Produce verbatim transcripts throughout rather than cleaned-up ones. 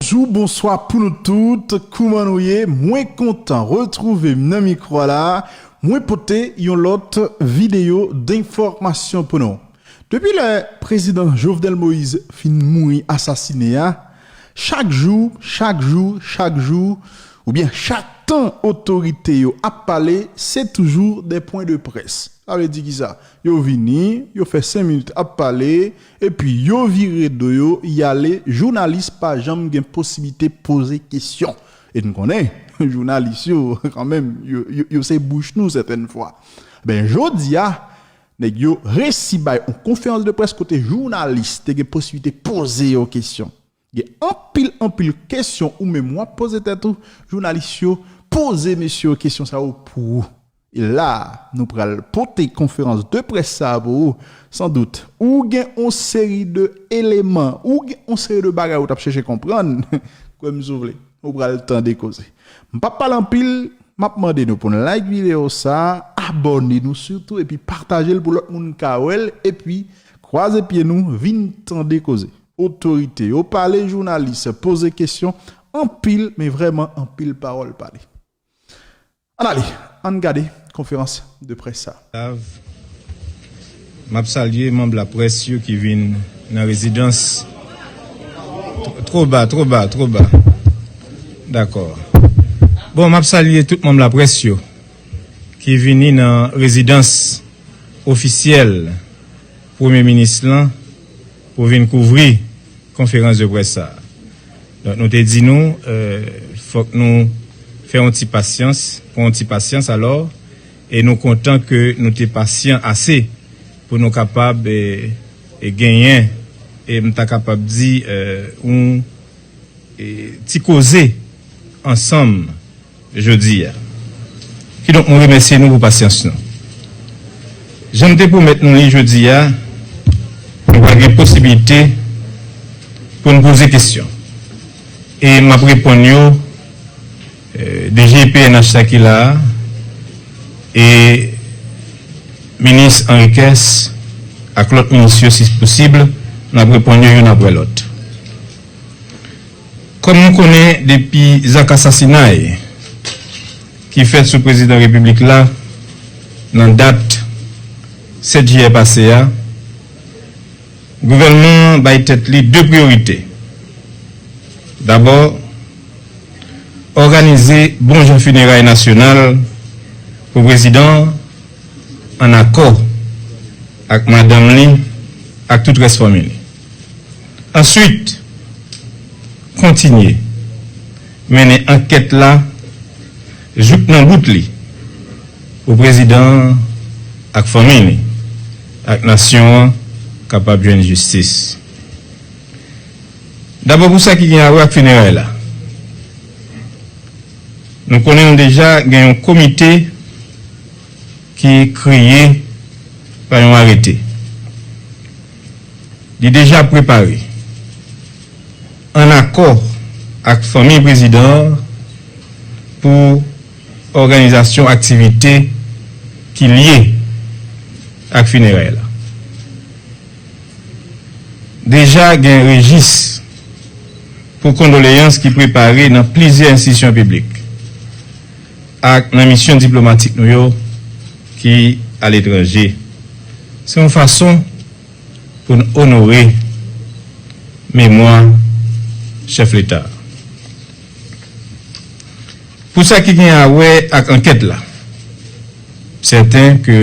Bonjou, bonswa pou nou tout. Kouman nou ye? Mwen kontan retwouve m nan mikwo a la. Mwen pote yon lòt videyo denfòmasyon pou nou. Depi lè prezidan Jovenel Moïse fin mouri asasine a, chak jou, chak jou, chak jou, oubyen chak tan otorite yo ap pale, se toujou de pwen de près. Sa vle di kisa? Yo vini, yo fè senk minit ap pale, epi yo vire do yo, y ale, jounalis pa janm gen posiblite poze kesyon. E n konnen, jounalis yo, kanmenm, yo, yo, yo se bouch nou sètèn fwa. Ben, jodi a, nèg yo resi bay yon konferans de près kote jounalis te gen posiblite poze yo kesyon. Gen anpil, anpil kesyon ou menm w ap poze tèt ou, jounalis yo, poze mesye yo kesyon sa yo pou ou. E la, nou pral pote konferans de près sa a pou ou, san dout. Ou gen yon seri de eleman, ou gen yon seri de bagay ou t ap chèche konprann, kwè m si w vle, ou pral tande koze. M p ap pale anpil, m ap mande nou pou n like videyo sa a, abòne nou sitou, epi pataje l pou lòt moun ka wè l, epi kwaze pye nou, vin tande koze. Otorite yo pale, jounalis poze kesyon, anpil, men vrèman anpil pawòl pale. Ann ale, ann gade konferans de près sa a. M ap salye manm laprès yo ki vin nan rezidans. Two ba, two ba, two ba. Dakò. Bon, m ap salye tout manm laprès yo ki vini nan rezidans ofisyèl Premye Minis lan pou vin kouvri konferans de près sa a. Donk, nou te di nou, euh, fòk nou fè yon ti pasyans, pran yon ti pasyans alò, e nou kontan ke nou te pasyan ase pou nou kapab, e, e genyen, e m ta kapab di, euh, yon e, ti koze ansanm jodi a. Kidonk, mwen remèsye nou pou pasyans nou. Jan m te pwomèt nou li jodi a, nou pral gen posiblite pou n poze kesyon. E m ap reponn yo, e, D G P N H la ki la a, e minis Henriquez ak lòt minis yo, si posib, n ap reponn yo youn apre lòt. Kòm nou konnen depi zak asasinay ki fèt sou prezidan repiblik la nan dat sèt jiyè pase a, gouvènman an bay tèt li de priyorite. Dabò, òganize bon jan fineray nasyonal pou prezidan an, ann akò ak madanm li ak tout rès fanmi li. Answit, kontinye mennen ankèt la jouk nan bout li, pou prezidan an ak fanmi li, ak nasyon an kapab jwenn jistis. Dabò, pou sa ki gen a wè ak fineray la, nou konnen nou deja gen yon komite ki kreye pa yon arete. Li deja prepare, ann akò ak fanmi prezidan an, pou òganizasyon aktivite ki lye ak fineray la. Deja gen rejis pou kondoleyans ki prepare nan plizyè enstitisyon piblik ak nan misyon diplomatik nou yo ki aletranje. Se yon fason pou n onore memwa chèf Leta a. Pou sa ki gen a wè ak ankèt la, sèten ke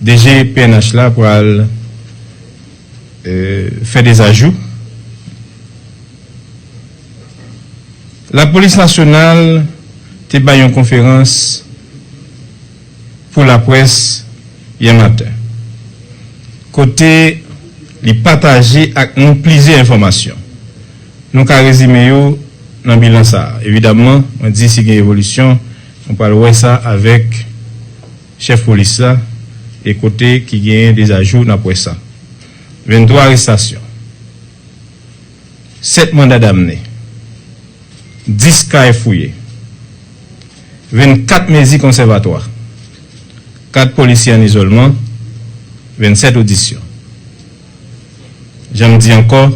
D G P N H la pral, euh, fè dezajou. Lapolis nasyonal te bay yon konferans pou laprès yè maten, kote li pataje ak nou plizyè enfòmasyon. Nou ka rezime yo nan bilan sa a. Evidamman, mwen di si gen evolisyon, nou pral wè sa avèk chèf polis la, e kote ki genyen dezajou, n ap wè sa. Venntwa arestasyon, sèt manda damne, dis kay fouye, vennkat mezi konsèvatwa, kat polisye ann izolman, vennsèt odisyon. Jan m di ankò,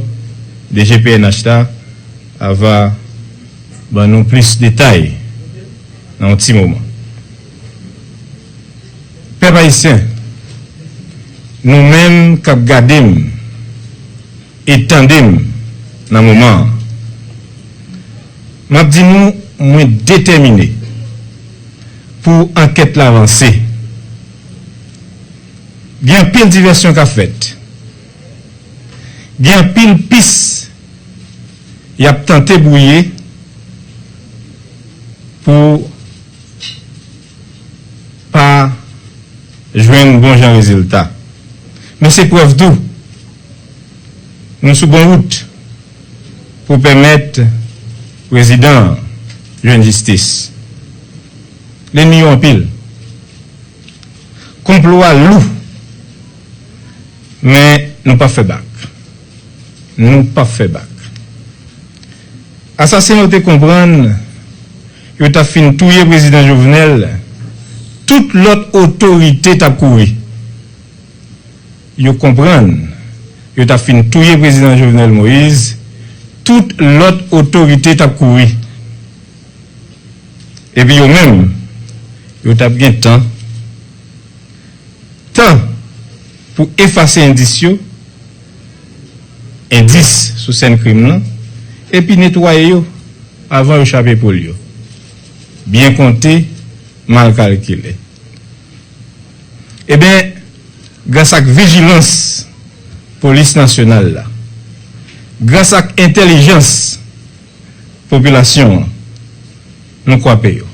D G P N H la Ava ban nou plis detay nan yon ti moman. Pèp ayisyen, nou menm k ap gade m e tande m nan moman an, m ap di nou, mwen detèmine pou ankèt la vanse. Gen anpil divèsyon k ap fèt. Gen anpil pis y ap tante bwouye pou pa jwenn bon jan rezilta. Men se prèv tou, nou sou bon wout pou pèmèt prezidan an jwenn jistis. Lènmi yo anpil. Konplo a lou. Men nou p ap fè bak. Nou p ap fè bak. Asasen yo te konprann yo t ap fin touye prezidan Jovenel, tout lòt otorite t ap kouri. Yo konprann yo t ap fin touye prezidan Jovenel Moïse, tout lòt otorite t ap kouri. Epi yo menm, yo t ap gen tan, tan pou efase endis yo, endis sou sèn krim nan, epi netwaye yo avan yo chape poul yo. Byen konte, mal kalkile. Ebyen, gras ak vijilans polis nasyonal la, gras ak entèlijans popilasyon an, nou kwape yo.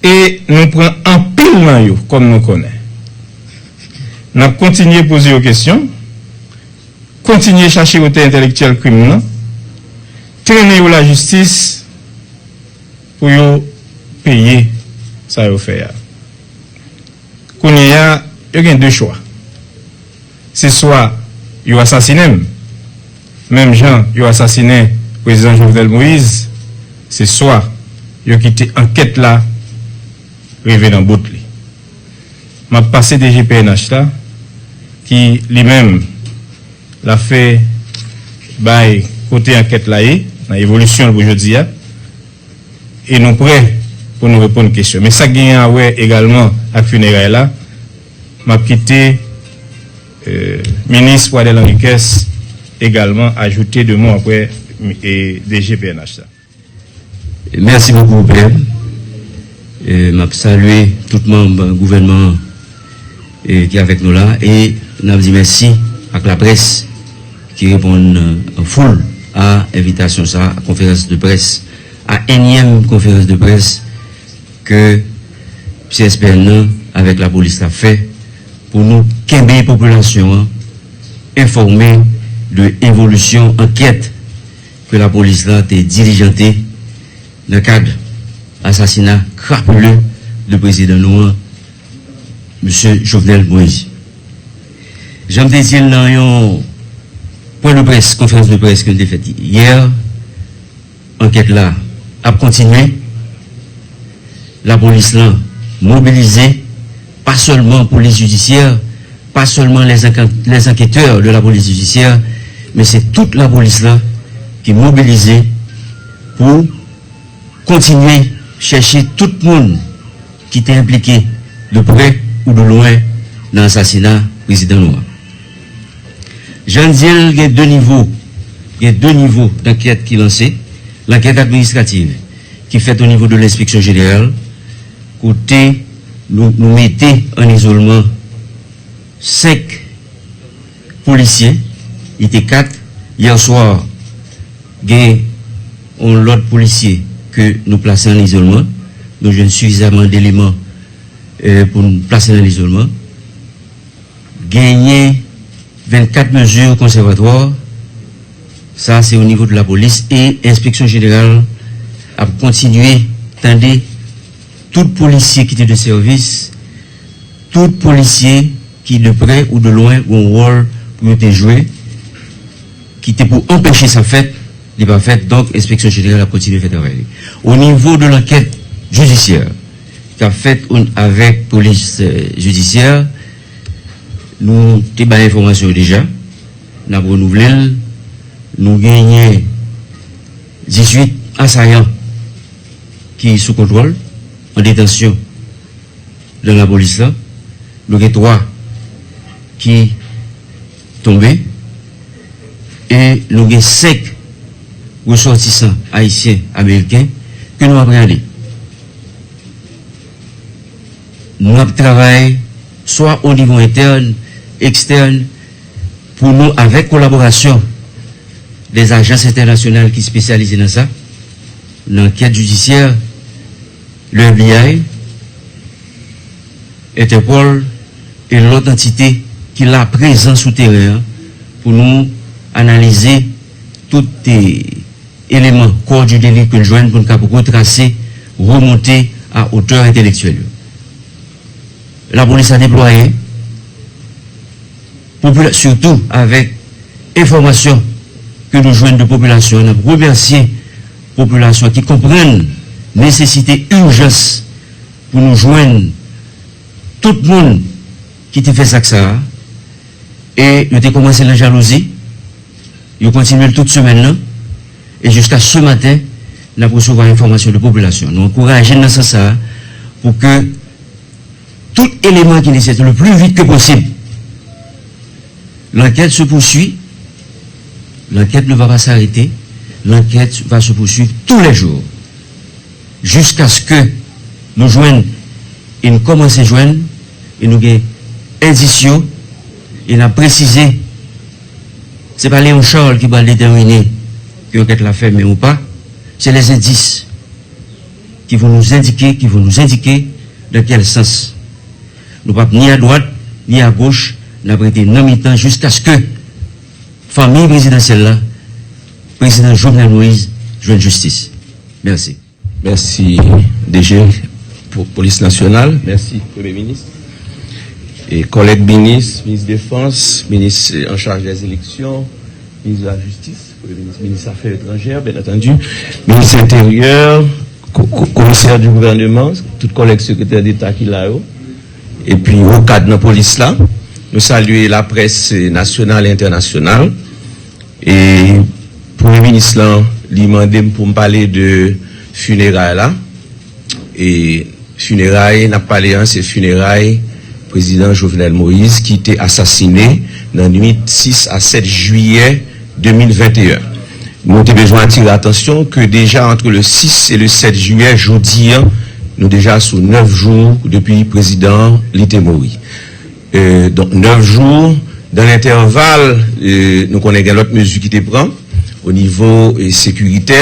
E nou pran anpil nan yo, kòm nou konnen. N ap kontinye poze yo kesyon, kontinye chache otè entèlektyèl krim nan, trennen yo lajistis pou yo peye sa yo fè a. Kounye a, yo gen de chwa. Se swa yo asasinen m, menm jan yo asasinen prezidan Jovenel Moïse, se swa yo kite ankèt la rive nan bout li. M ap pase D G P N H la, ki li menm l ap fè bay kote ankèt la ye, nan evolisyon l pou jodi a. E nou prè pou nou reponn kesyon. Men sa k genyen a wè egalman ak fineray la, m ap kite euh, minis Pradel Henriquez egalman ajoute de mo apre euh, D G P N H la. Merci beaucoup, P M. Euh, m ap salye tout manm gouvènman an euh, ki avèk nou la e n ap di mèsi ak laprès ki reponn an foul a envitasyon sa a, konferans de près, a enyèm konferans de près ke C S P N nan avèk lapolis la fè pou nou kenbe popilasyon an enfòme de evolisyon ankèt ke lapolis la te dilijante nan kad asasina krapile de prezidan nou an, Mesye Jovenel Moïse. Jan m te di l nan yon pwen de près, konferans de près ke n te fèt yè, ankèt la ap kontinye. Lapolis lan mobilize, pa sèlman polis jidisyè, pa sèlman les enquêteurs de la police judiciaire, men se tout lapolis la ki mobilize pou kontinye chèche tout moun ki te enplike de prè ou de lwen nan asasina prezidan nou an. Jan n di l, gen de nivo, gen de nivo dankèt ki lanse. Lankèt administrativ ki fèt o nivo de lenspeksyon jeneral, kote nou, nou mete an izolman senk polisye, li te kat. Yè swa, gen yon lòt polisye ke nou plase an izolman. Nou jwenn sifizaman deleman euh, pou n plase l an izolman. Genyen vennkat mezi konsèvatwa, sa se o nivo de lapolis e enspeksyon jeneral ap kontinye tande tout polisye ki te de sèvis, tout polisye ki de prè ou de lwen gen yon wòl pou yo te jwe, ki te pou anpeche sa fèt, li pa fèt, donk enspeksyon jeneral ap kontinye fè travay li. O nivo de lankèt jidisyè k ap fèt avèk polis jidisyè, nou te bay enfòmasyon yo deja, n ap renouvle l, nou genyen dizuit asayan ki sou kontwòl, an detansyon nan lapolis la. Nou gen twa ki tonbe e nou gen senk resòtisan ayisyen ameriken ke nou apreyande. Nou ap travay swa o nivo entèn, ekstèn, pou nou, avèk kolaborasyon dè ajans entènasyonal ki espesyalize nan sa, nan ankèt jidisyè, le F B I, Interpol e lòt antite ki la prezan sou teren an pou nou analize tout eleman kò di deli ke n jwenn pou n kapab retrase, remonte a otè entèlektyèl yo. Lapolis la deplwaye, popila- sitou avèk enfòmasyon ke nou jwenn de popilasyon an. N ap remèsye popilasyon ki konprann nesesite, ijans pou nou jwenn tout moun ki te fè zak sa a. E yo te kòmanse nan jalouzi, yo kontinye l tout semèn nan, e jiska se maten, n ap resevwa enfòmasyon de popilasyon. Nou ankouraje n nan sans sa a pou ke tout eleman ki nesesè, le plus vite que possible. L'enquête se poursuit, l'enquête ne va pas s'arrêter, l'enquête va se poursuivre tous les jours, jiskaske nou jwenn, e n kòmanse jwenn, e nou gen endis yo, e n ap presize, se pa Léon Charles ki pral detèmine ke ankèt la fèmen ou pa, se les indices qui vont nous indiquer, qui vont nous indiquer dans quel sens. Nou p ap ni a dwat, ni a goch, n ap rete nan mitan jiskaske fanmi prezidansyèl la, prezidan Jovenel Moïse, jwenn jistis. Mèsi. Mèsi, D G, pou Polis Nasyonal. Mèsi, Premye Minis. E kòlèg minis, minis defans, minis an chaj dè eleksyon, minis de la jistis, Premye Minis, minis afè etranjè, byen antandi, minis enteryè, ko- ko- komisè di gouvèneman, tout kòlèg sekretè deta ki la yo, epi wo kad nan polis la. Nou salye laprès nasyonal e entènasyonal. E Premye Minis lan, li mande m pou m pale de fineray la. E fineray n ap pale an, se fineray prezidan Jovenel Moïse ki te asasine nan nwit sis a sèt jiyè de mil venteyen. Nou te bezwen atire atansyon ke deja antre le sis e le sèt jiyè, jodi an, nou deja sou nèf jou depi prezidan an li te mouri. E, donk, nèf jou, dan lentèval, e, nou konnen gen lòt mezi ki te pran o nivo, e, sekiritè,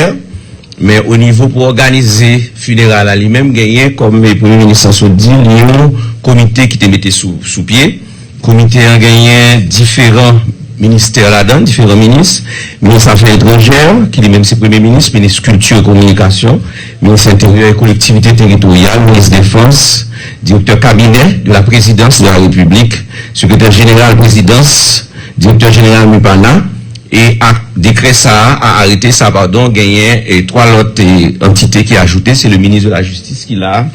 men o nivo pou òganize fineray la li menm, genyen, kòm, e, Premye Minis lan sot di, li yon komite ki te mete sou, sou pye. Komite an genyen diferan ministè ladan, diferan minis, minis afè etranjè, ki li menm se Premye Minis, minis kilti e kominikasyon, minis enteryè e kolektivite teritoryal, minis defans, direktè kabinè de la présidence de la République, sekretè jeneral prezidans, direktè jeneral MIPANA, e ak dekrè sa a, a arete sa a, padon, genyen, e, twa lòt, e, antite ki ajoute, se le ministre de la Justice ki la,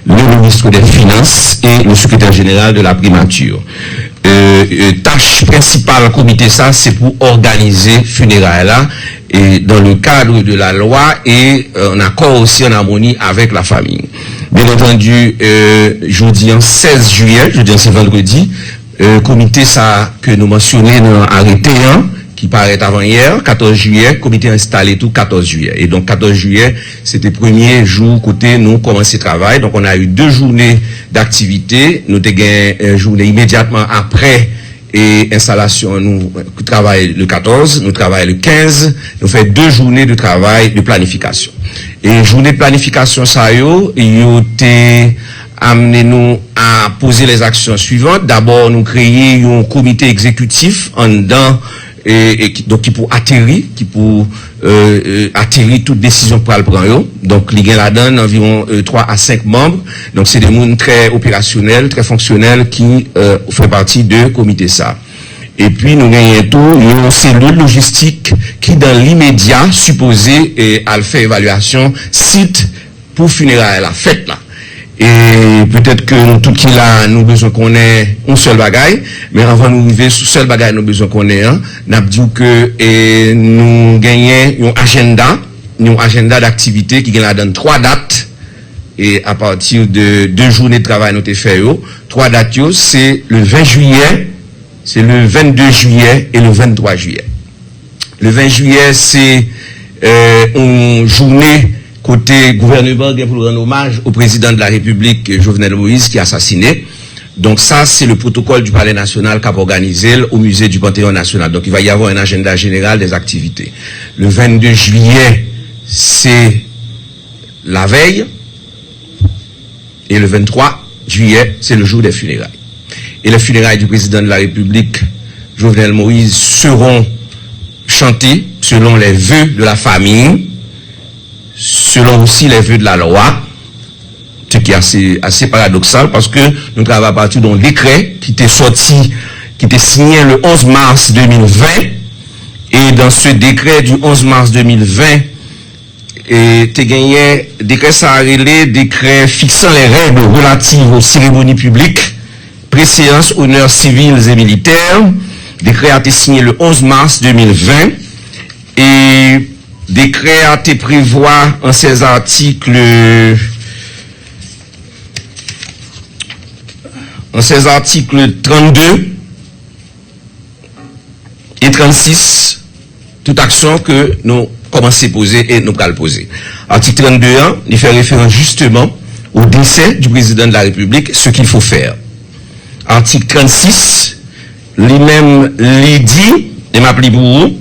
le ministre des Finances et le secrétaire général de la Primature. E, e, tach prensipal komite sa, se pou òganize fineray la, e, dans le cadre de la loi et, e, en accord aussi, en harmonie avec la famille. Bien entendu, e, jodi an sèz jiyè, jodi an se vandredi, e, komite sa ke nou mansyone nan arete an, ki parèt avan yè, katòz jiyè, komite an enstale tou katòz jiyè. E donk, katòz jiyè, se te premye jou kote nou kòmanse travay. Donc, on a eu deux journées d'activité. Nou te gen, e, jounen imedyatman apre, e, enstalasyon an, nou travay le katòz, nou travay le kenz, nou fè de jounen de travay de planifikasyon. E jounen planifikasyon sa yo, yo te amne nou a poze les actions suivantes. Dabò, nou kreye yon komite egzekitif anndan, e, e ki, donk, ki pou ateri, ki pou, e, e, ateri tout desizyon k pral pran yo. Donk, li gen ladan anviwon, e, twa a senk manm. Donk, se de moun trè operasyonèl, trè fonksyonèl ki, e, fè pati de komite sa. Epi, nou genyen tou yon selil lojistik ki, dan limedya, sipoze, e, al fè evalyasyon sit pou fineray la fèt la. E petèt ke nou tout ki la, nou bezwen konnen yon sèl bagay, men anvan nou rive sou sèl bagay nou bezwen konnen an, n ap di w ke, e, nou genyen yon ajanda Yon ajanda daktivite ki gen ladan twa dat, e apati de de jounen de travay nou te fè yo. Twa dat yo, se le ven jiyè, se le vennde jiyè e le venntwa jiyè. Le ven jiyè, se yon jounen kote gouvèneman gen pou l rann omaj o prezidan de la repiblik, Jovenel Moïse, ki asasine. Donc ça, c'est le protocole du Palais National k ap òganize l au musée du Panthéon National. Donc il va y avoir un agenda général des activités. Le vingt-deux juillet, c'est la veille. Et le vingt-trois juillet, c'est le jour des funérailles. Et les funérailles du président de la République, Jovenel Moïse, seront chantées selon les vœux de la famille, selon aussi les vœux de la loi. Ce qui est assez, assez paradoxal, paske nou travay apati d'un décret ki te sòti, ki te siyen le onze mars deux mille vingt. Et dans ce décret du onze mars deux mille vingt, e te genyen, dekrè sa a rele décret fixant les règles relatives aux cérémonies publiques, préséances, honneurs civils et militaires. Décret a été signé le onze mars deux mille vingt. Et décret a été prévoit en ses articles, en ses articles trente-deux et trente-six, tout action que nous commençons à poser et nous allons poser. Article trente-deux, hein, il fait référence justement au décès du président de la République, ce qu'il faut faire. Article trente-six, lui-même, il dit, et m'a pris pour vous,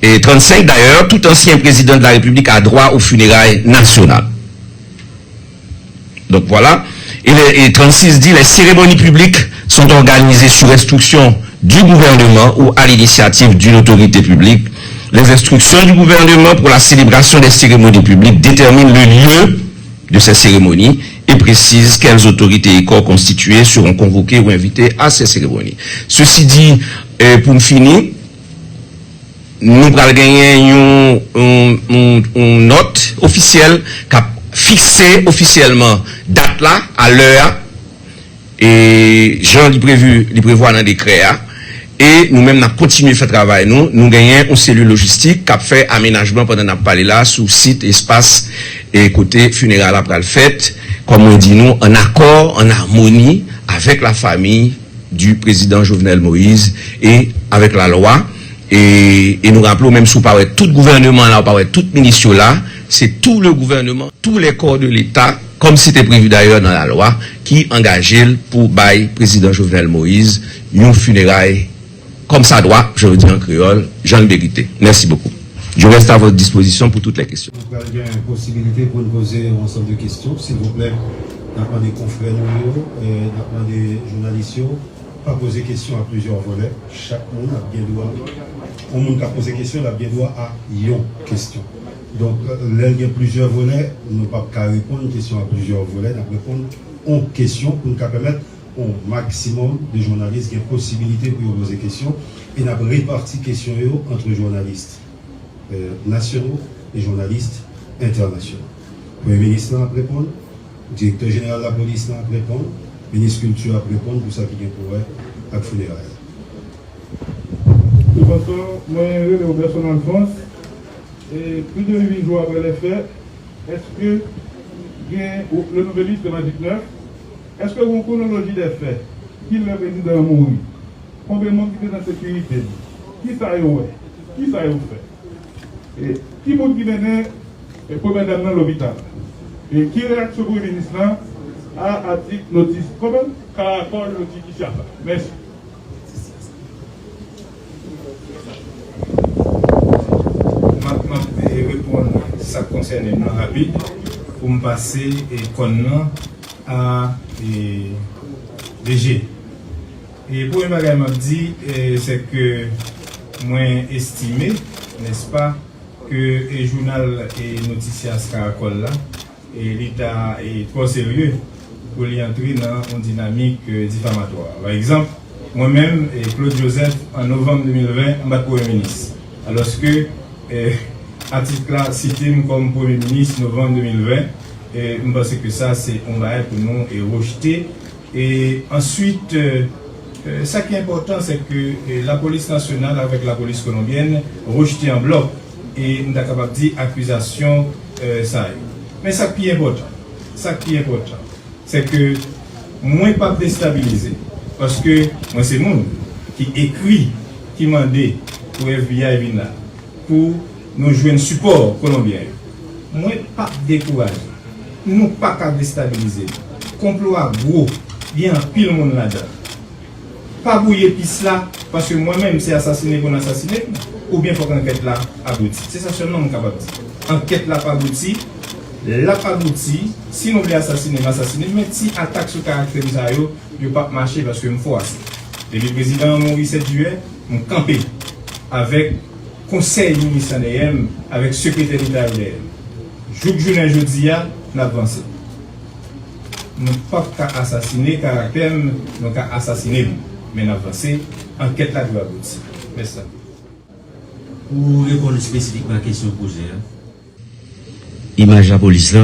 et trente-cinq d'ailleurs, tout ancien président de la République a droit aux funérailles nationales. Donc voilà. Et, les, et trente-six dit, les cérémonies publiques sont organisées sur instruction du gouvernement ou à l'initiative d'une autorité publique. Les instructions du gouvernement pour la célébration des cérémonies publiques déterminent le lieu de ces cérémonies et précisent quelles autorités et corps constitués seront convoqués ou invités à ces cérémonies. Ceci dit, euh, pour me finir, nou pral genyen yon, yon, yon, yon nòt ofisyèl k ap fikse ofisyèlman dat la, a lè a, e jan li previ, li prevwa nan dekrè a. E nou menm, n ap kontinye fè travay nou. Nou genyen yon selil lojistik k ap fè amenajman pandan n ap pale la sou sit, espas, e kote fineray la pral fèt. Kòm mwen di nou, an akò, an amoni avèk lafanmi du président Jovenel Moïse et avec la loi. E, e nou raple w, menm si w pa wè tout gouvèneman la, w pa wè tout minis yo la, se tout le gouvernement, tous les corps de l'État, comme c'était prévu d'ailleurs dans la loi, ki angaje l pou bay prezidan Jovenel Moïse yon fineray comme ça doit, je le dis en créole, jan l merite. Merci beaucoup. Je reste à votre disposition pour toutes les questions. Nou pral gen posibilite pou n poze yon ansanm de kesyon. Silvouplè, n ap mande konfrè nou yo, e n ap mande jounalis yo, pa poze kesyon a plizyè vòlè. Chak moun ap gen dwa, yon moun k ap poze kesyon, l ap gen dwa a yon kesyon. Donk, lè l gen plizyè vòlè, nou p ap ka reponn kesyon a plizyè vòlè, n ap reponn yon kesyon pou n ka pèmèt yon maksimòm de jounalis gen posibilite pou yo poze kesyon, e n ap repati kesyon yo ant jounalis, euh, nasyonal e jounalis entènasyonal. Premye minis lan ap reponn, direktè jeneral lapolis lan ap reponn, minis kilti ap reponn pou sa ki gen pou wè ak fineray la. Bonsoir, mwen rele Robertson Alphonse. E plis de uit jou apre lè fè, èske gen, le Nouvelliste, le Magic Neuf, èske gen yon kwonoloji dè fè? Kilè prezidan an mouri? Konbyen moun ki te nan sekirite l? Kisa yo wè? Kisa yo fè? E ki moun ki mennen, e, premyè dam nan lopital? E ki reyaksyon premye minis lan a atik notis, kòman, Karakòl Noticias la? Mèsi. M ap, m ap, e, reponn sa k konsène m nan rapid pou m pase, e, kòn nan a, e, D G. E premye bagay m ap di, e, se ke mwen estime, nèspa, ke, e, jounal, e, Noticias Caracol la, e, li ta, e, twò serye pou li antre nan yon dinamik, e, difamatwa. Pa egzanp, mwen menm, e, Claude Joseph, an novanm de mil ven, m pa t premye minis. Alòske, e, atik la site m kòm premye minis novanm de mil ven, e, m panse ke sa se yon bagay pou nou, e, rejte. E answit, e, e, sa ki enpòtan, se ke, e, lapolis nasyonal avèk lapolis kolonbyèn rejte an blòk e m ta kapab di akizasyon, eh, sa yo. Men sa k pi enpòtan, sa k pi enpòtan, se ke mwen p ap destabilize, paske mwen se moun ki ekri, ki mande pou F B I vin la, pou nou jwenn sipò Kolonbyen yo. Mwen p ap dekouraje. Nou pa ka destabilize l. Konplo a gwo, gen anpil moun ladan l. Pa bwouye pis la, paske mwen menm se asasine pou n asasine m, oubyen fòk ankèt la abouti. Se sa sèlman m kapab di. Ankèt la ap abouti, l ap abouti, si nou vle asasine m, asasine m, men ti atak sou karaktè m sa yo, yo p ap mache paske m fò ase. Depi prezidan an mouri sèt jiyè, m kanpe avèk konsèy minis lan dèyè m, avèk sekretè deta yo dèyè m. Jouk jounen jodi a, n ap vanse. Nou p ap ka asasine karaktè m, nou ka asasine m. Men n ap vanse, ankèt la dwe abouti. Mèsi. Pou reponn espesifikman a kesyon pwojè a. Imaj lapolis la,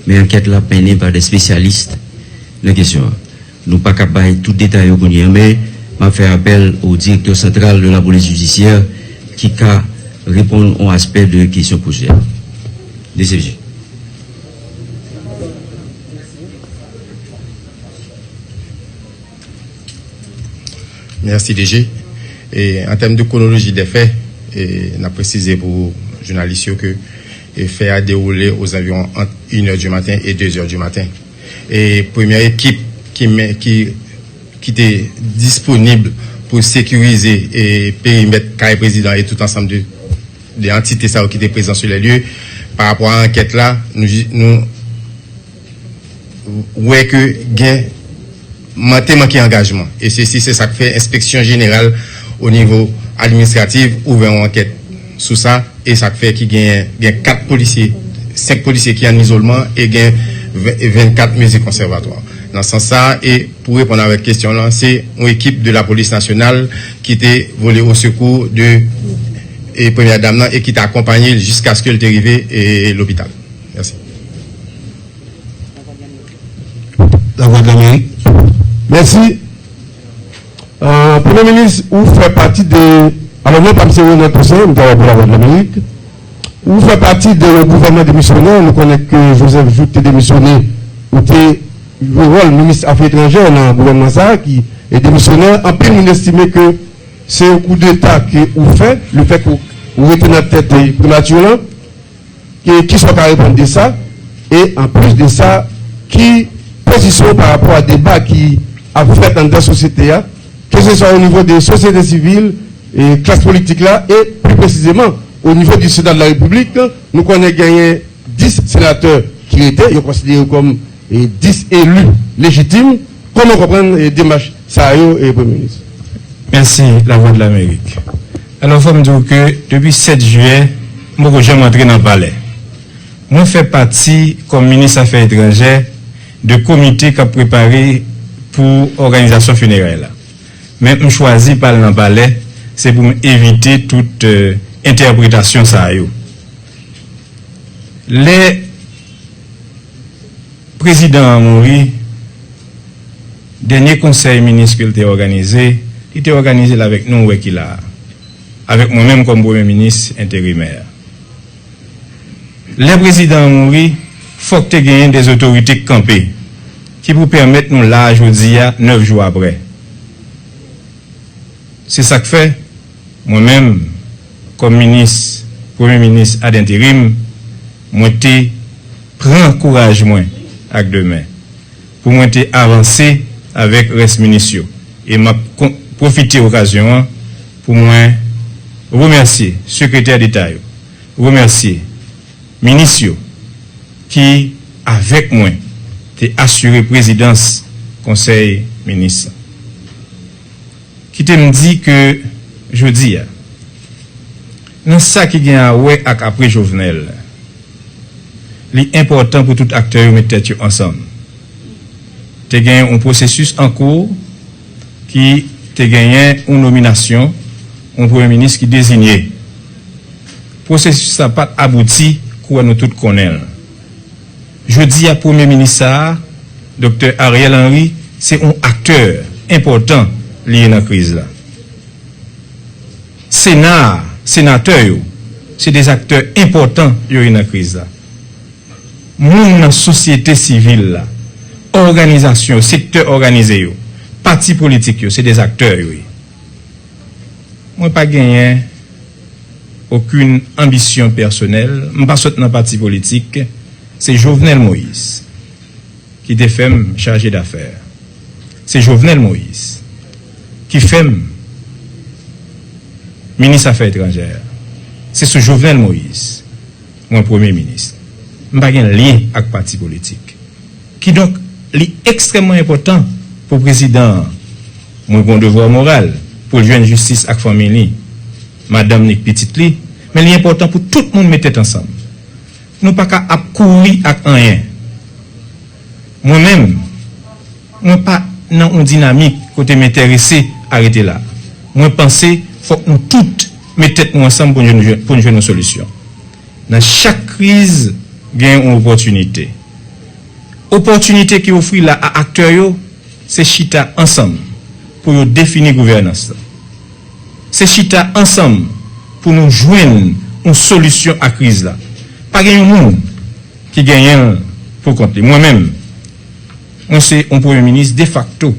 men ankèt la ap mennen pa de espesyalis nan kesyon an. Nou pa ka bay tout detay yo kounye a, men m ap fè apèl o direktè santral de la polis jidisyè ki ka reponn yon aspè de kesyon pwojè a. D C P J. Mèsi, D G. E, an tèm de kwonoloji dè fè, e, n ap presize pou jounalis yo ke, e, fè a dewoule ozanviwon ant inè di maten e dezè di maten. E premyè ekip ki men, ki, ki te disponib pou sekirize, e, perimèt kay prezidan e tout ansanm de, de antite sa yo ki te prezan sou lè lye. Pa rapò a ankèt la, nou, nou wè ke gen man-, te manke angajman. E sesi, se sa k fè Enspeksyon Jeneral o nivo administratif ouvè yon ankèt sou sa, e sa k fè ki gen, gen kat polisye, senk polisye ki an izolman e gen ven-, vennkat mezi konsèvatwa. Nan sans sa, e pou reponn avèk kesyon lan, se yon ekip de la polis nasyonal ki te vole o sekou de, e, premyè dam nan e ki te akonpaye l jiskaske l te rive, e, lopital. Mèsi. Lavwadlamerik. Mèsi. Euh, Premye Minis, ou fè pati de, alò, non pa m se Ronald Toussaint, m travay pou Lavwadlamerik. Ou fè pati de yon gouvènman demisyonè. Nou konnen ke Joseph Jouthe te demisyone, ou te jwe wòl minis afè etranjè nan gouvènman sa a ki e demisyonè. Anpil moun estime ke se yon koudeta ke ou fè, le fè ke ou rete nan tèt primati lan. Ke, kisa w ka reponn de sa? E anplis de sa, ki pozisyon w pa rapò a deba ki ap fèt anndan sosyete a, keseswa o nivo de sosyete sivil, e klas politik la, e pli presizeman o nivo di Sena de la Repiblik, nou konnen genyen dis senatè ki rete, yo konsidere yo kòm, e, dis eli lejitim. Kòman w konprann, e, demach sa yo, e, Premye Minis? Mèsi, Lavwadlamerik. Alò, fò m di w ke depi sèt jiyè, m poko janm antre nan palè. Mwen fè pati, kòm minis afè etranjè, de komite k ap prepare pou òganizasyon fineray la. Men m chwazi pa al nan palè, se pou m evite tout, euh, entèpretasyon sa yo. Lè prezidan an mouri, dènye konsèy minis ke l te òganize, li te òganize l avèk nou, ou wè ki la a, avèk mwen menm kòm premye minis enterimè. Lè prezidan an mouri, fòk te genyen de otorite k kanpe, ki pou pèmèt nou la a jodi a, nèf jou apre. Se sa k fè, mwen menm, kòm minis, premye minis ad interim, mwen te pran kouraj mwen ak de men pou mwen te avanse avèk rès minis yo. E m ap kon-, pwofite okazyon an pou mwen remèsye sekretè deta yo, remèsye minis yo ki, avèk mwen, te asire prezidans konsèy minis la. Kite m di ke jodi a, nan sa ki gen a wè ak apre Jovenel, li enpòtan pou tout aktè yo met tèt yo ansanm. Te gen yon pwosesis an kou ki te genyen yon nominasyon, yon premye minis ki deziye. Pwosesis la pa t abouti, kouwè nou tout konnen l. Jodi a, premye minis sa a, Doktè Ariel Henry, se yon aktè enpòtan li ye nan kriz la. Sena a, senatè yo, Se de aktè enpòtan yo ye nan kriz la. Moun nan sosyete sivil la, òganizasyon yo, sektè òganize yo, pati politik yo, se de aktè yo ye. Mwen pa genyen okenn anbisyon pèsonèl, m pa sot nan pati politik, se Jovenel Moïse ki te fè m chaje dafè. Se Jovenel Moïse ki fè m minis afè etranjè. Se sou Jovenel Moïse mwen premye minis. M pa gen lyen ak pati politik. Kidonk, li ekstrèmman enpòtan pou prezidan an, mwen gen yon devwa moral pou l jwenn jistis ak fanmi li, madanm li, pitit li, men li enpòtan pou tout moun met tèt ansanm. Nou pa ka ap kouri ak anyen. Mwen menm, mwen pa nan yon dinamik kote m enterese a rete la. Mwen panse fòk nou tout met tèt nou ansanm pou n jwenn, pou n jwenn yon solisyon. Nan chak kriz, gen yon opòtinite. Opòtinite ki ofri la a aktè yo, se chita ansanm pou yo defini gouvènans la. Se chita ansanm pou nou jwenn yon solisyon a kriz la. Pa gen yon moun ki genyen l pou kont li. Mwen menm, mwen se yon premye minis defakto.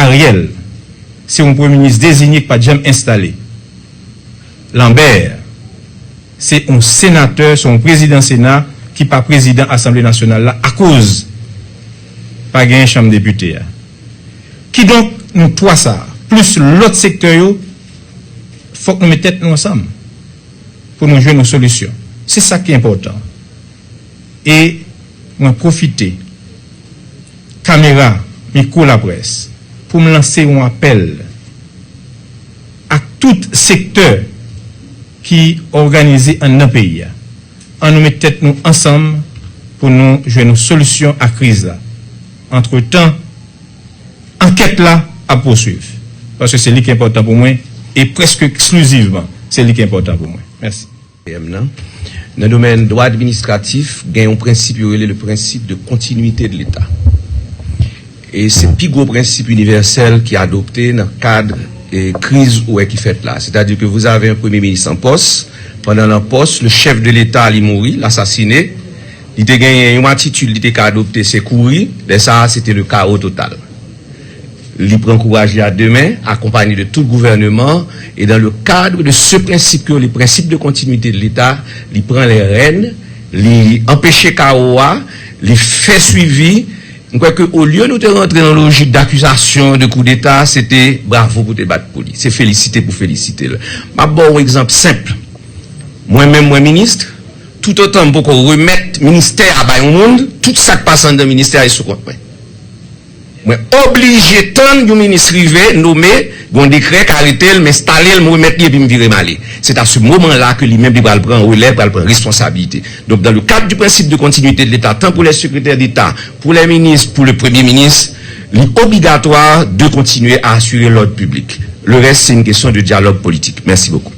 Ariel, se yon premye minis dezinye ki pa t janm enstale. Lambert, se yon senatè, se yon prezidan Sena ki pa prezidan Asanble Nasyonal la akoz pa gen chanm depite a. Kidonk, nou twa sa a, plis lòt sektè yo, fòk nou met tèt nou ansanm pou nou jwenn yon solisyon. Se sa ki enpòtan. E mwen pwofite kamera, mikwo laprès, pou m lanse yon apèl ak tout sektè ki òganize anndan peyi a. Ann nou met tèt nou ansanm pou nou jwenn yon solisyon a kriz la. Antretan, ankèt la ap pouswiv. Paske se li ki enpòtan pou mwen, e prèske eksklizivman, se li ki enpòtan pou mwen. Mèsi. P M nan. Nan domèn dwa administratif, gen yon prensip yo rele le principe de continuité de l'État. E se pi gwo prensip inivèsèl ki adopte nan kad, e, kriz ou wè ki fèt la. Sètadi ke vous avez un premye minis an pòs, pandan l an pòs, le chèf de Leta li mouri, l asasine, li te genyen yon atitid li te ka adopte, se kouri, lè sa a, se te le kawo total. Li pran kouraj li a de men, akonpanye de tout gouvèneman, e dans le cadre de ce principe que le principe de continuité de l'État, li pran les rênes, li anpeche kawo a, li fè swivi. M kwè ke olye nou te rantre nan lojik dakizasyon de koudeta, se te bravo pou te bat pou li. Se felisite pou felisite l. M ap ba w yon egzanp senp. Mwen menm, mwen minis, toutotan m poko remèt ministè a bay yon moun, tout sa k pase anndan ministè a, e sou kont mwen. Mwen oblije tann yon minis rive, nome, gon dekrè k arete l, m enstale l, m remèt li epi m vire m ale. Se ta se moman la ke li menm li pral pran relè, pral pran responsabilite. Donk, dans le cadre du principe de continuité de l'État, tant pour les secrétaires d'État, pour les ministres, pour le Premier ministre, li obligatwa de continuer à assurer l'ordre public. Le reste, c'est une question de dialogue politique. Merci beaucoup.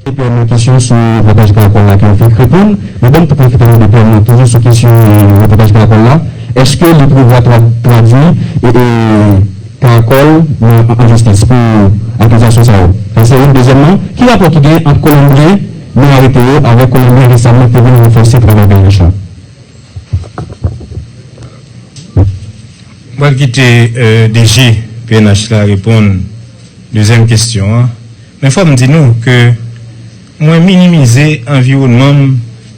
P M nan kesyon sou repòtaj Karakòl la ke l fèk reponn. Men ban m tou pwofite mande P M nan toujou sou kesyon, e, repòtaj Karakòl la. Èske li prevwa tra-, tradui, e, e, Karakòl nan, an jistis pou akizasyon sa yo? Sa se youn. Dezyèmman, ki rapò ki gen ant Kolonbyen nou arete yo avèk Kolonbyen resaman ki te vin ranfòse travay P N H la? Mwen kite, euh, D G P N H la reponn dezyèm kesyon an. Men fò m di nou ke mwen minimize anviwònman m,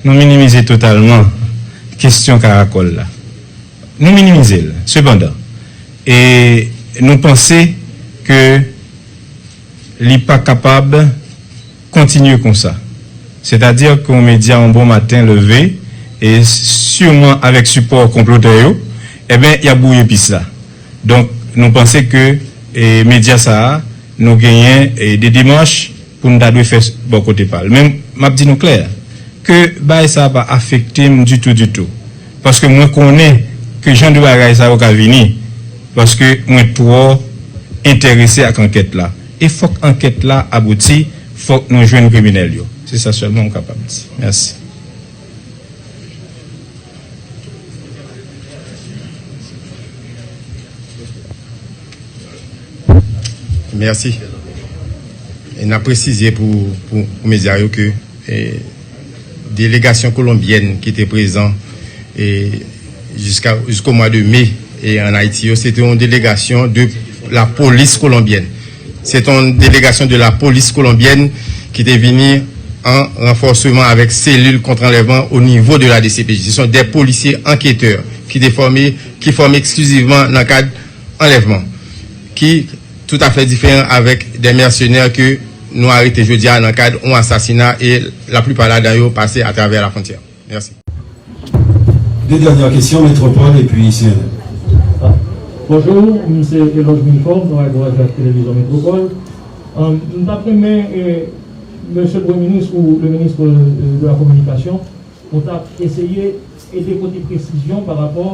nou minimize totalman kesyon Karakòl la. Nou minimize l, sepandan. E nou panse ke li pa kapab kontinye konsa. Sètadi ke yon medya yon bon maten leve, e siman avèk sipò konplotè yo, ebyen, y ap bwouye pis la. Donk, nou panse ke, e, medya sa a, nou genyen, e, de demach pou n ta dwe fè bò kote pa l. Men, m ap di nou klè, ke bagay sa a pa afekte m ditou, ditou. Paske mwen konnen ke jan de bagay sa yo ka vini, paske mwen twò enterese ak ankèt la. E fòk ankèt la abouti, fòk nou jwenn kriminèl yo. Se sa sèlman m kapab di. Mèsi. Mèsi. E n ap presize pou, pou, pou medya yo ke, e, delegasyon kolonbyèn ki te prezan, e, jiska, jusqu'au mois de mai, e, ann Ayiti yo, se te yon delegasyon de la polis kolonbyèn. Se te yon delegasyon de la polis kolonbyèn ki te vini an ranfòsman avèk selil kont anlèvman o nivo de la D C P J. Se sont des policiers enquêteurs ki te fòme, ki fòme eksklizivman nan kad anlèvman, ki toutafè diferan avèk de mèsenè ke nou arete jodi a nan kad yon asasina e laplipa ladan yo pase atravè lafwontyè. Mèsi. De dènyè kesyon, Metropole epi C N N. Bonjou, m se Eloge Wilfort, m travay pou radyo ak televizyon Metropole. M t ap renmen, Mesye Premye Minis ou le ministre de la Communication, nou t ap eseye ede pote presizyon pa rapò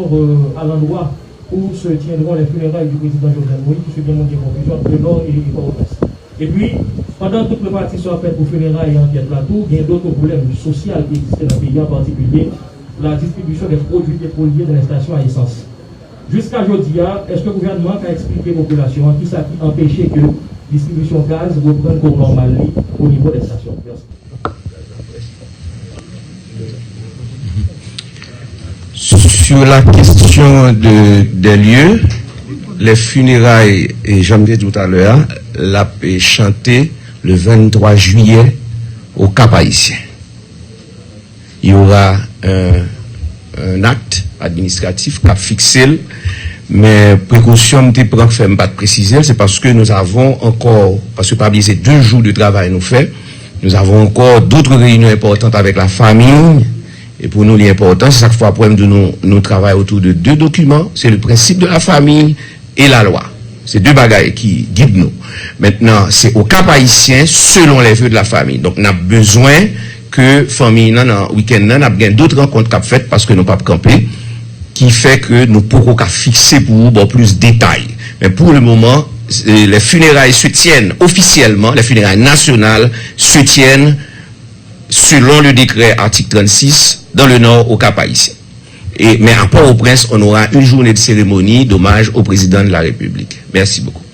a landwa où se tiendront les funérailles du président Jovenel Moïse, puisque gen moun gen konfizyon ant Delò e Pòtoprens. Epi, pandan tout preparasyon ap fèt pou fineray e ankèt la tou, gen dòt pwoblèm sosyal ki egziste nan peyi a, an patikilye la distribisyon de pwodui petwolye nan estasyon a esans. Jiska jodi a, èske gouvènman an ka eksplike popilasyon an kisa ki anpeche ke distribisyon gaz reprann kou nòmal li o nivo de estasyon? Mèsi. Sur la question de, des lieux, les funérailles, e jan m te di w talè a, l ap chante le vennntwa jiyè au Cap Haïtien. Il y aura un, un acte administratif k ap fikse l, men prekosyon m te pran k fè m pa t presize l, se paske nous avons encore, paske pa bliye se de jou de travay nou fè, nous avons encore d'autres réunions importantes avec la famille, e pou nou li enpòtan, se sa k fè w ap wè m di w nou, nou travay autour de deux documents, c'est le principe de la famille et la loi. Se de bagay ki gid nou. Mentnan, se au Cap Haïtien, selon les vœux de la famille. Donk, n ap bezwen ke fanmi nan, nan wikenn nan, n ap gen dòt rankont k ap fèt paske nou p ap kanpe, ki fè ke nou poko ka fikse pou ou ba w plis detay. Men pour le moment, les funérailles se tiennent officiellement, les funérailles nationales se tiennent selon le décret article trente-six dans le Nord au Cap Haïtien. Et, mais à Port-au-Prince, on aura une journée de cérémonie d'hommage au président de la République. Merci beaucoup.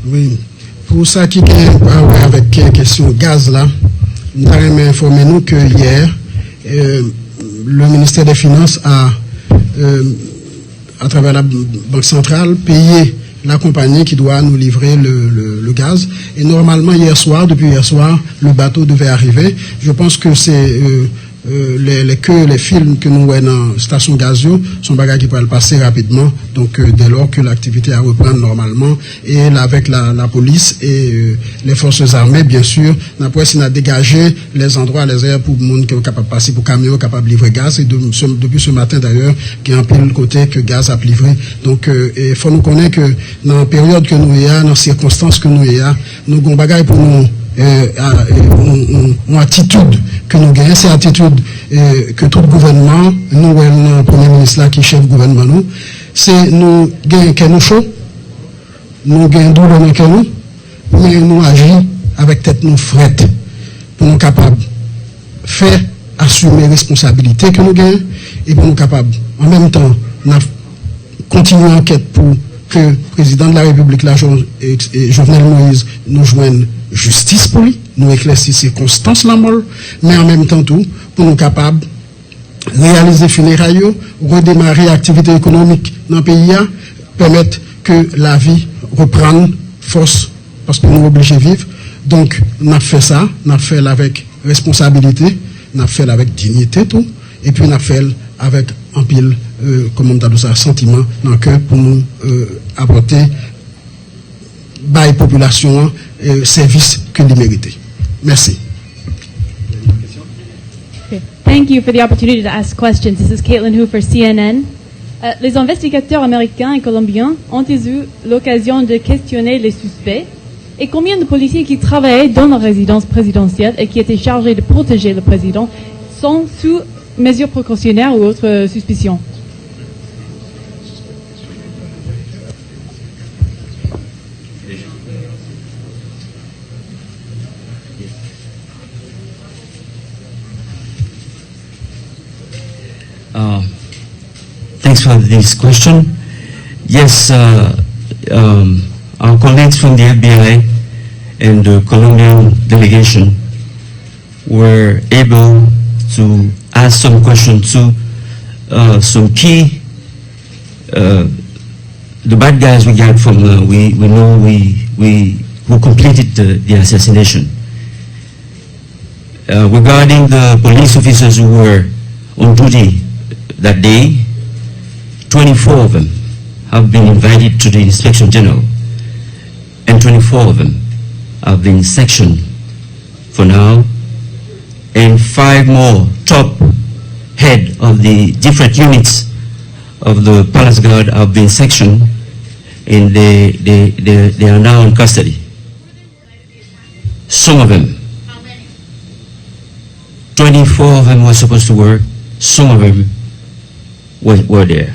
Wi. Pou sa ki gen a wè avèk kesyon gaz la, m ta renmen enfòme nou ke yè, le ministère des Finances a, à travers la Banque Centrale, payé la compagnie qui doit nous livrer le, le, le gaz. Et normalement, hier soir, depuis hier soir, le bateau devait arriver. Je pense que c'est euh, euh, les, les queues, les files que nous voyons dans la station gaz, sont des qui peuvent passer rapidement. Donc, euh, dès lors que l'activité a repris normalement, e avèk la, la polis e lè fòs zame, byen si, n ap wè si n a degaje lè zandwa, lè zè pou moun ki kapab pase, pou kamyon yo kapab livre gaz. E depi se maten dayè, gen anpil kote ke gaz ap livre. Donk, e fò nou konnen ke nan peryòd ke nou ye a, nan sikonstans ke nou ye a, nou gen yon bagay pou nou, yon atitid ke nou genyen, se atitid ke tout gouvènman, nou wè l nan premye minis la ki chèf gouvènman nou, se nou gen kè nou cho, nou gen doulè nan kè nou, men nou aji avèk tèt nou frèt pou nou kapab fè asime responsabilite ke nou genyen e pou nou kapab, an menm tan, n ap kontinye ankèt pou ke prezidan de la repiblik la, Jovenel Moïse, nou jwenn jistis pou li, nou eklèsi sikonstans lanmò l, men an menm tan tou pou nou kapab reyalize fineray yo, redemare aktivite ekonomik nan peyi a, pèmèt ke lavi reprann fòs, paske nou oblije viv. Donk, n ap fè sa, n ap fè l avèk responsabilite, n ap fè l avèk diyite tou, epi n ap fè l avèk anpil, kòman m ta di w sa, santiman nan kè pou nou apòte bay popilasyon an sèvis ke li merite. Mèsi. Thank you for the opportunity to ask questions. This is Caitlin Hoover, C N N. Euh, les investigateurs américains et colombiens ont eu l'occasion de questionner les suspects. Et combien de policiers qui travaillaient dans la résidence présidentielle et qui étaient chargés de protéger le président sont sous mesure précautionnaire ou autre suspicion? Uh, thanks for this question. Yes, uh, um, our colleagues from the F B I and the Colombian delegation were able to ask some questions to uh, some key uh, the bad guys we got from uh, we we know we we who completed the, the assassination. Uh, regarding the police officers who were on duty that day, twenty-four of them have been invited to the inspection general, and twenty-four of them have been sectioned for now, and five more top head of the different units of the Palace Guard have been sectioned, and they, they, they, they are now in custody. Some of them. Twenty-four of them were supposed to work. Some of them were, were there.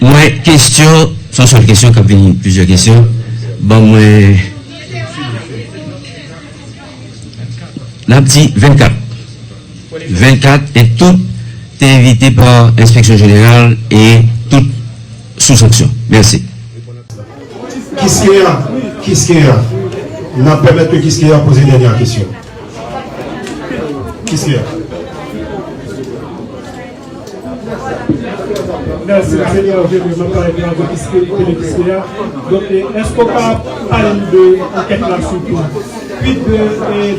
Mwen, kesyon, se yon sèl kesyon k ap vini plizyè kesyon. Ban mwen, n ap di vennkat. Vennkat, e tout te envite pa enspeksyon jeneral e tout sou sanksyon. Mèsi. Kiskeya, Kiskeya, n ap pèmèt ke Kiskeya poze dènyè kesyon. Kiskeya. Mèsi, Senyè, vre, m ap pale de Kiskeya. Donk, èske w ka pale nou de ankèt la sitou? Kuit de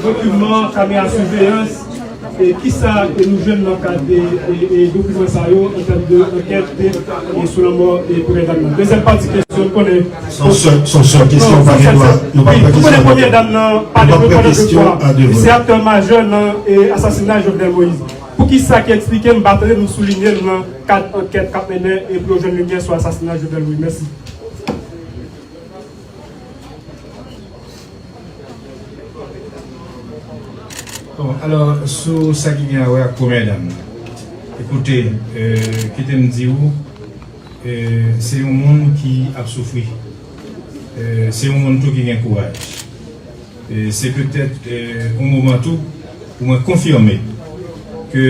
dokiman kamera siveyans, e kisa ke nou jwenn nan kad de dokiman sa yo an tèm de ankèt sou lanmò premyè dam nan? Dezyèm pati kesyon, nou konnen. Se yon sèl kesyon, pa gen dwa. Nou pa pran kesyon. Premyè dam nan pale de pandan de fwa. Li se aktè majè nan asasina Jovenel Moïse. Poukisa ki eksplike m pa tande nou soulinye l nan kad ankèt k ap mennen e pou yo jwenn limyè sou asasina Jovenel Moïse? Mèsi. Bon, alò, sou sa ki gen a wè ak premyè dam nan, ekoute, kite m di w, se yon moun ki ap soufri, se yon moun tou ki gen kouraj. Se petèt yon moman tou pou mwen konfime ke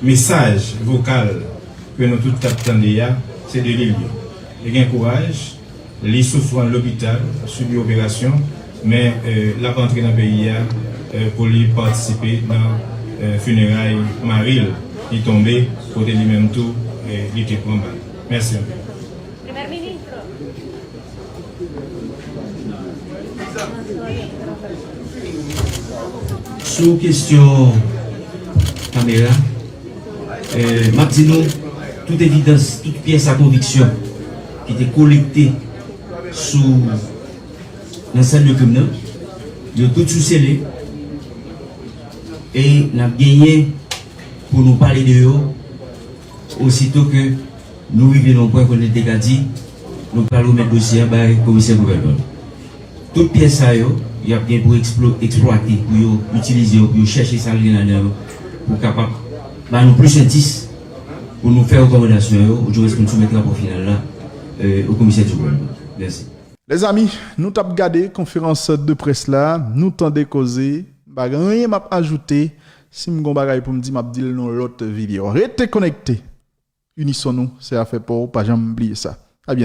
mesaj vokal ke nou tout t ap tande a, se de li l ye. Li gen kouraj, li soufran lopital, sibi operasyon, men l ap antre nan peyi a pou li patisipe nan fineray mari l ki tonbe, kote li menm tou li te pran bal. Mèsi anpil. Sou kesyon kamera, m ap di nou tout evidans, tout pyès a konviksyon ki te kolekte sou nan sèn de krim nan, yo tout sou sele e n ap genyen pou nou pale de yo osito ke nou rive nan yon pwen kote n te ka di nou pral remèt dosye a bay komisè gouvènman. Tout pyès sa yo, y ap gen pou eksplwate, pou yo itilize yo, pou yo chèche sa l gen ladan yo, pou kapab ba nou plis endis pou nou fè rekòmandasyon yo, oudimwens pou n soumèt rapò final la o komisè di gouvènman. Mèsi. Lèzami, nou t ap gade konferans de près la, nou tande koze, m pa gen anyen m ap ajoute, si m gon bagay pou m di, m ap di l nan lòt videyo. Rete konekte. Inisyon nou, se afè pa w, pa janm bliye sa. A byento.